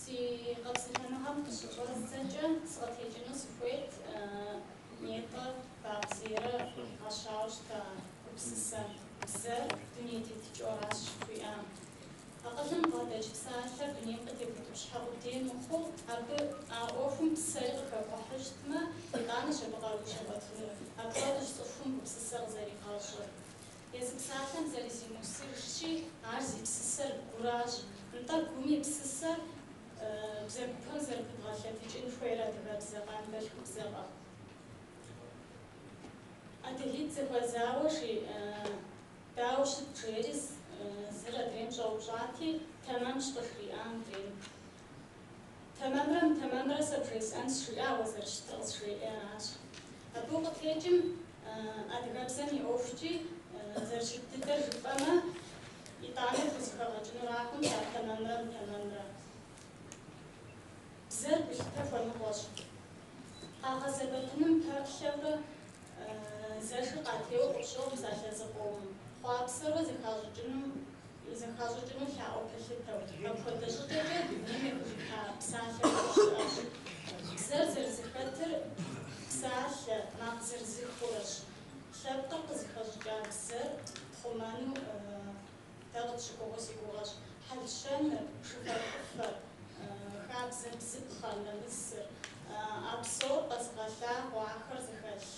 Си къэпсэлъэныгъэм къыщыщӏэздзэкӏэ сыкъытекӏыну сыхуейт нетӏэ Бакъ Зерэ къыхигъэщауэ щыта гупсысэм, бзэр дуней тетыкӏэу аращ жыхуиӏам. Акъылым бгъэдэкӏ псалъэр дунейм къытебутӏыпщхьэ къудей мыхъуу, абы а ӏуэхум псэри къыхэпкъухьу щытмэ, итӏанэщ абы къару щигъуэтынур. Апхуэдэщ цӏыхум гупсысэ къызэригъэщӏыр. Езы псалъэм зэрызиумысыжщи, ар зи псысэр гуращ. Нтӏэ, гум и псысэр бзэгупэм зэрыпыдгъэлъэтыкӏын хуейр адыгэбзэкъэ, анэдэлъхубзэкъэ? Адыгитӏ зэхуэзауэ жи, дауэ ущыт жери зыр адрейм щӏэупщӏати, тэмэмщ къыжриӏа мыдрейм. Тэмэмрэ мытэмэмрэ сэ бжесӏэнщ, жиӏа, уэ зэрыщытыр къызжеӏи аращ. Абы укъытекӏым адыгэбзэм и ӏуэхукӏи зэрыщыт дыдэр жыпӏэмэ, итӏанэ пхузэхэгъэкӏынуракъым ар тэмэмрэ мытэмэмрэ. Бзэр гулъытэ хуэныкъуэщ. Къагъэсэбэпыным пэплъэурэ зэшыр къатеуэу къыпщохъу псалъэ зыкъомым. Хъуапсэурэ зэхащӏыкӏыну лъаӏуэ пэлъытэу, апхуэдэ щӏыкӏэкӏэ дунейм ехыжыпа псалъэхэр щыӏэщ. Бзэр зэрызэхэтыр псалъэ, макъ зырызыххэурэщ. Лъэпкъыр къызыхэщӏыкӏа бзэр тхъумэну дэ къытщыгугъыу си гугъэщ. Хьэл-щэныр, шыфэлӏыфэр, хабзэ-бзыпхъэр, нэмысыр, а псор къэзыгъэлъагъуэ ахэр зыхэлъ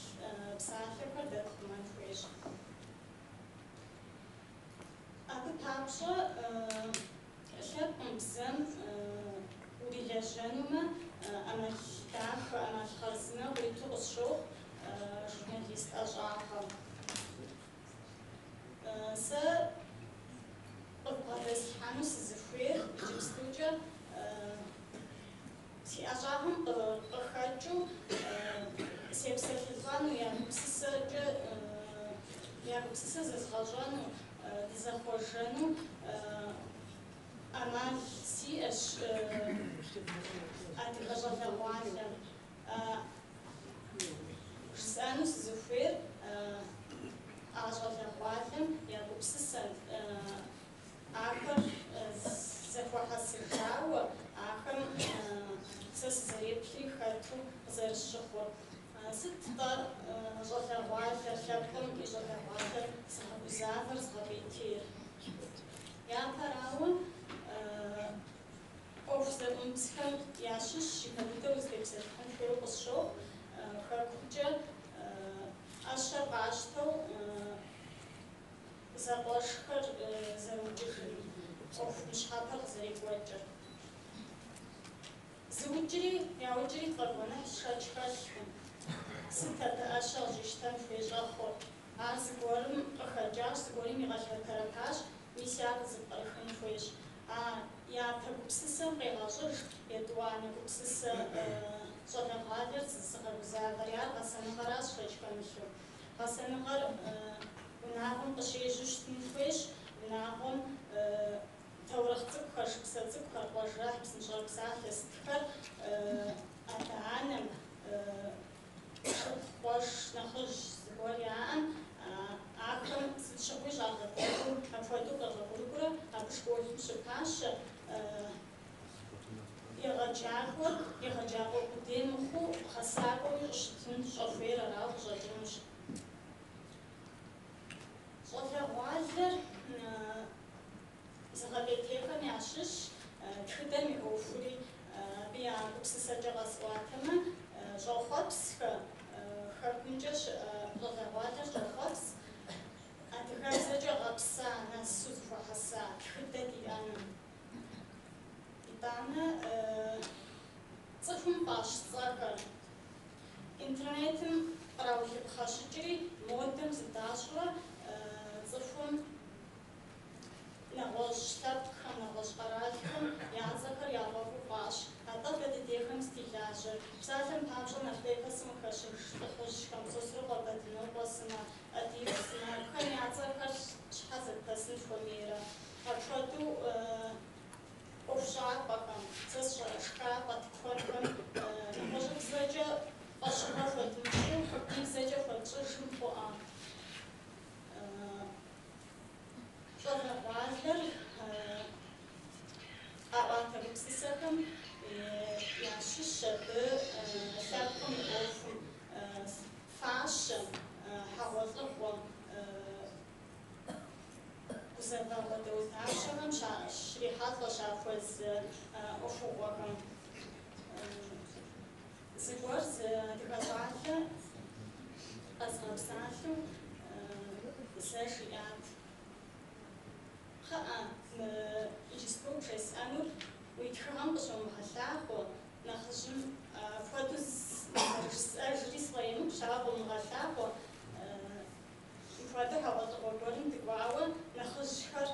псалъэхэр дэ тхъумэн хуейщ. Абы папщӏэ лъэпкъым, бзэм урилэжьэнумэ, ӏэмал дахэ, ӏэмал хъарзынэ къуиту къысщохъу журналист ӏэщӏагъэм. Сэ къывбгъэдэслъхьэну сызыхуейр иджыпстукӏэ си ӏэщӏагъэм къыхэкӏыу сепсэлъылӏэну, я гупсысэкӏэ, я гупсысэ зэзгъэщӏэну, дызэхъуэжэну ӏэмал сиӏэщ адыгэ щӏалэгъуалэм. Жысӏэну сызыхуейр а щӏалэгъуалэм я гупсысэм, ахэр зэхуэхьэсыжауэ, ахэм сэ сызэреплъри хэту къызэрысщыхъур. Сыт-тӏэ щӏалэгъуалэр, лъэпкъым и щӏалэгъуалэр зыгъэгузавэр, зыгъэпӏейтейр? Япэрауэ, ӏуэху зэӏумыбзхэм ящыщщ, ипэ дыдэу узытепсэлъыхьын хуейуэ къысщохъу, хэкумкӏэ ӏэщэ къащтэу зэкъуэшхэр зэрыукӏыжын ӏуэху мыщхьэпэр къызэрекӏуэкӏыр. Зыукӏри, яукӏри тфӏэгуэныхьщ, шэч хэлъкъым. Сыт абы ӏэщэ къыщӏищтэн хуей щӏэхъур? Ар зыгуэрым къыхэкӏащ, зыгуэрым игъэлъэпэрэпащ, мис ар къызыпкърыхын хуейщ. А япэ гупсысэм къегъэщӏыж етӏуанэ гупсысэ щӏалэгъуалэр зыгъэгузавэри, ар гъэсэныгъэращ шэч хэмылъу. Гъэсэныгъэр унагъуэм къыщежьэу щытын хуейщ, унагъуэм таурыхъ цӏыкӏухэр, шыпсэ цӏыкӏухэр, къуажэхь, псынщӏэрыпсалъэ сытхэр адэ-анэм, шыпхъу, къуэш нэхъыжь зыгуэр яӏэм, ахэм сыт щыгъуи щӏагъэдэӏуу апхуэдэу къэгъуэгурыкӏуэрэ абы школым щыпащэ егъэджакӏуэр егъэджакӏуэ къудей мыхъуу гъэсакӏуэуи щӏыщытын щӏэхуейр арауэ къыщӏэкӏынущ. Щӏалэгъуалэр зыгъэпӏейтейхэм ящыщщ тхыдэм и ӏуэхури, абы я гупсысэкӏэ къэсӏуатэмэ, щӏохъуэпсхэ, хэкумкӏэ щыӏэ щӏалэгъуалэр щӏохъуэпс, адыгэбзэкӏэ гъэпса, нэсу зэхуэхьэса тхыдэ диӏэным. Итӏанэ цӏыхум фӏащ цӏэхэр. Интернетым къраулъыпхъэщыкӏри, модэм зыдащӏурэ цӏыхум нэгъуэщӏ лъэпкъхэм, нэгъуэщӏ къэралхэм я цӏэхэр яфӏэфӏу фӏащ. Атӏэ дэ дыдейхэм сыт и лажьэр? Псалъэм папщӏэ, Нарт эпосым къыхэщыж лӏыхъужьхэм, Сосрыкъуэ, Бэдынокъуэ сымэ, Ӏэдииху сымэ, абыхэм я цӏэхэр щхьэ зэтпэсын хуэмейрэ? Апхуэдэу ӏуэхущӏапӏэхэм, сэ сщӏэрэ, шхапӏэ, тыкуэнхэм нэгъуэщӏыбзэкӏэ фӏэщыгъэ хуэдмыщӏу, ди бзэкӏэ хуэтщӏыжым хъуӏэ. Щӏалэгъуалэр къаӏуатэ гупсысэ. гупсысэхэм ящыщщ абы лъэпкъым и ӏуэхум, фащэм, хьэгъуэлӏыгъуэм, гузэвэгъуэ дауэдапщэхэм щрихьэлӏэ, щахуэзэ ӏуэхугъуэхэм. Зэгуэр зы адыгэ щӏалэ къэзгъэпсалъэу зэ жиӏат: Кхъыӏэ, мы иджыпсту бжесӏэнур уи тхыгъэм къыщомыгъэлъагъуэ, нэхъыжьым апхуэдэу зэрыжысӏэжри сфӏэемыкӏущ, ауэ къомыгъэлъагъуэ. Мыпхуэдэу хьэгъуэлӏыгъуэ гуэрым дыкӏуауэ нэхъыжьхэр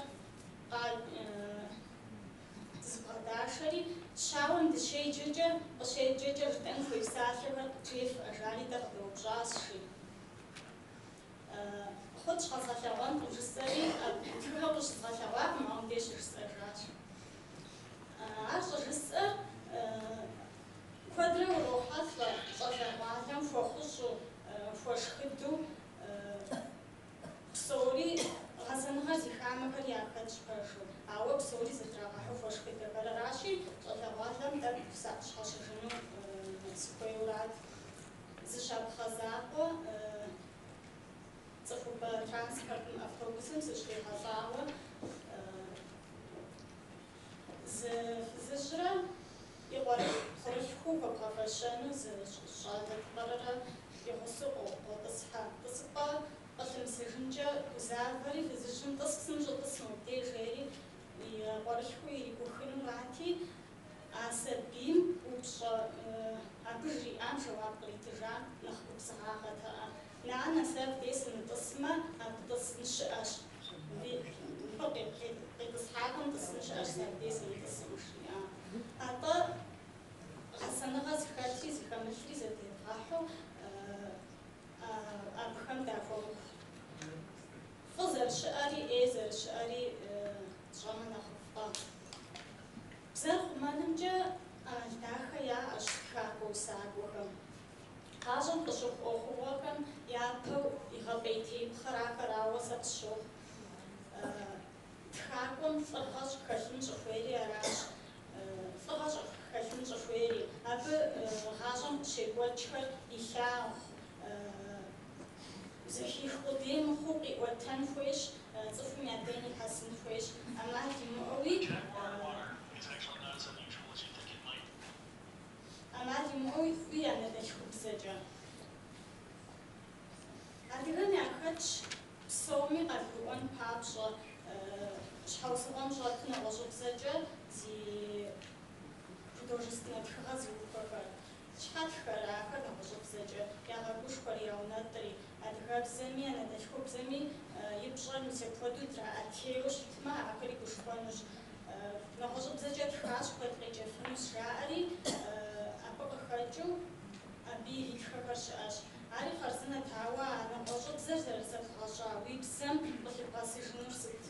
дызыбгъэдашэри, щауэм дыщеджэкӏэ, къыщеджэкӏэ жытӏэн хуей псалъэхэр къыджефӏэ, жари дэ къыдэупщӏащ, жи. Хъунщ, къэзгъэлъэгъуэнкъым жысӏэри, тхыгъэ къыщызгъэлъэгъуакъым, ауэ мыбдеж щыжысӏэжащ. Ар щӏыжысӏэр куэдрэ урохьэлӏэ щӏалэгъуалэм хуэхъущӏу, хуэшхыдэу псори гъэсэныгъэр зи хамэхэр яхэтщ пэжу, ауэ псори зэтрагъэхьу хуэшхыдэхэр аращи, щӏалэгъуалэм тӏэкӏу сакъыщхьэщыжыну сыхуейуэрат. Зы щапхъэ закъуэ цӏыхубэ транспортым, автобусым сыщрихьэлӏауэ зы фызыжьрэ и къуэрылъху-пхъурылъхуу хуэбгъэфэщэну зы щӏалэ тыкъыррэ и гъусэу къотӏысхьэ. Тӏысыпӏэ къылъымысыжынкӏэ гузавэри, фызыжьым тӏыс псынщӏэу тӏыс мобдей жери и къуэрылъхур иригухынурати, а сабийм упщӏэ абы жриӏам жэуап къритыжам нэхъ губзыгъагъэтэӏэ. Нанэ, сэ абдей сымытӏысмэ, абы тӏысын щыӏэщ. Мыбы къитӏысхьахэм тӏысын щыӏэщ, сэ абдей сымытӏысым, жриӏа. Атӏэ гъэсэныгъэ зыхэлъри зыхэмылъри зэдедгъэхьу абыхэм дахуэмыхъу. Фӏы зэрыщыӏэри, ӏей зэрыщыӏэри тщӏэмэ нэхъыфӏкъэ. Бзэр хъумэнымкӏэ ӏэмал дахэ яӏэщ тхакӏуэ-усакӏуэхэм. Гъащӏэм къыщыхъу ӏуэхугъуэхэм япэу игъэпӏейтеипхъэр ахэрауэ сэ къысщохъу. Тхакӏуэм лӏыгъэ щӏыхэлъын щӏыхуейри аращ. Лӏыгъэ щӏыхэлъын щӏыхуейри. Абы гъащӏэм къыщекӏуэкӏхэр илъагъу, зэхих къудей мыхъуу къиӏуэтэн хуейщ, цӏыхум я дей нихьэсын хуейщ. ӏэмал имыӏэуи ӏэмал имыӏэуи и анэдэлъхубзэкӏэ. Адыгэм яхэтщ псоми къагурыӏуэн папщӏэ щхьэусыгъуэм щӏэту нэгъуэщӏыбзэкӏэ зи художественнэ тхыгъэ зыухуэхэр. Щхьэ тхэрэ ахэр нэгъуэщӏыбзэкӏэ, ягъэгушхуэри, яунэтӏри, адыгэбзэми анэдэлъхубзэми и пщӏэр мис апхуэдэу драӏэтейуэ щытмэ, ахэри гушхуэнущ. Нэгъуэщӏыбзэкӏэ тхащ, куэд къеджэфынущ, жаӏэри, абы къыхэкӏыу абы иритхэхэр щыӏэщ. Ари хъарзынэт, ауэ а нэгъуэщӏыбзэр зэрызэбгъэщӏа уи бзэм къылъыбгъэсыжынур сыт?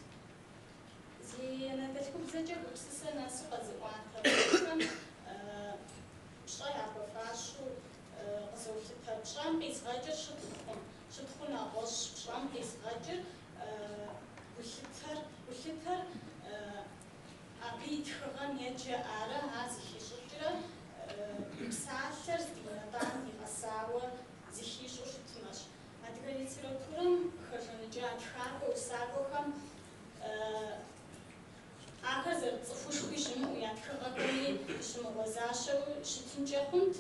Зи анэдэлъхубзэкӏэ гупсысэ нэсу къэзыӏуатэ цӏыхухэм пщӏэ яхуэфащэу къызолъытэ. Пщӏэм къизгъэкӏыр щытхъукъым, щытхъур нэгъуэщӏщ. Пщӏэм къизгъэкӏыр гулъытэр, гулъытэр абы и тхыгъэм еджэӏарэ ар зыхищӏыкӏрэ и псалъэр здиунэтӏам нигъэсауэ зыхищӏэу щытмэщ. Адыгэ литературэм къыхэжаныкӏа тхакӏуэ, усакӏуэхэм ахэр зэрытцӏыхушхуи щымыӏэу, я тхыгъэхэми дыщымыгъуэзащэу щытынкӏэ хъунт,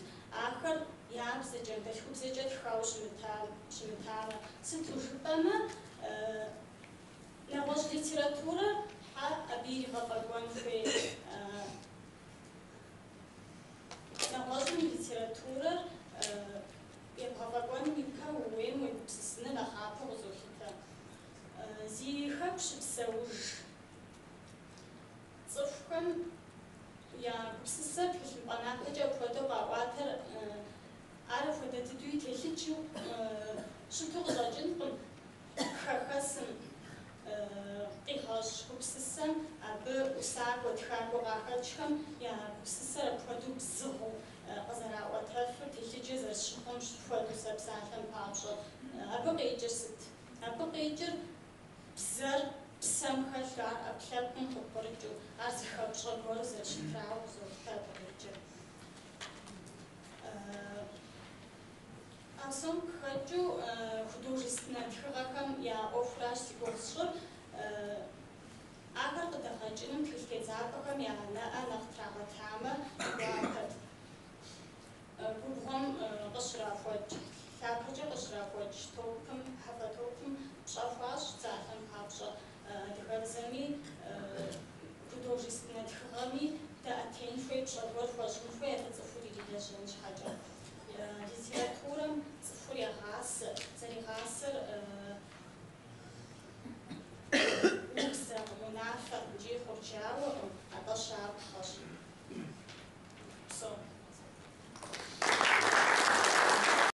ахэр я бзэкӏэ, анэдэлъхубзэкӏэ тхауэ щымытамэ. Сыту жыпӏэмэ, нэгъуэщӏ литературэр хьэ абы иригъэфӏэкӏуэн хуей. Нэгъуэщӏым и литературэр ебгъэфӏэкӏуэным ипэ ууейм уегупсысыныр нэхъапэу къызолъытэ. Зи хэку щыпсэуж цӏыхухэм я гупсысэр тхылъымпӏэ напэкӏэ апхуэдэу къаӏуатэр ар апхуэдэ дыдэуи телъыджэу щыту къыщӏэкӏынкъым. Хэхэсым къигъэщӏ гупсысэм абы усакӏуэ, тхакӏуэ къахэкӏхэм я гупсысэр апхуэдэу бзыгъэу къызэраӏуэтэфыр телъыджэ зэрысщыхъум хуэдэу сэ псалъэм папщӏэ. Абы къикӏыр сыт? Абы къикӏыр бзэр псэм хэлъу, ар ӏэпкълъэпкъым къыпкърыкӏыу. Ар зыхэпщӏэ гуэру зэрыщытрауэ къызолъытэ абы къикӏыр. А псом къыхэкӏыу художественнэ тхыгъэхэм я ӏуэхуращ зи гугъу сщӏыр. Ахэр къыдэгъэкӏыным тхылъ тедзапӏэхэм я нэӏэ нэхъ трагъэтамэ гуапэт. Губгъуэм къыщрахуэкӏ, лъапэкӏэ къыщрахуэкӏ топым, хьэфэ топым пщӏэ хуащӏ псалъэм папщӏэ. Адыгэбзэми, художественнэ тхыгъэми дэӏэтеин хуей, пщӏэ гуэр хуэщӏын хуей абы цӏыхур ирилэжьэн щхьэкӏэ. Литературэм цӏыхур егъасэ, зэригъасэр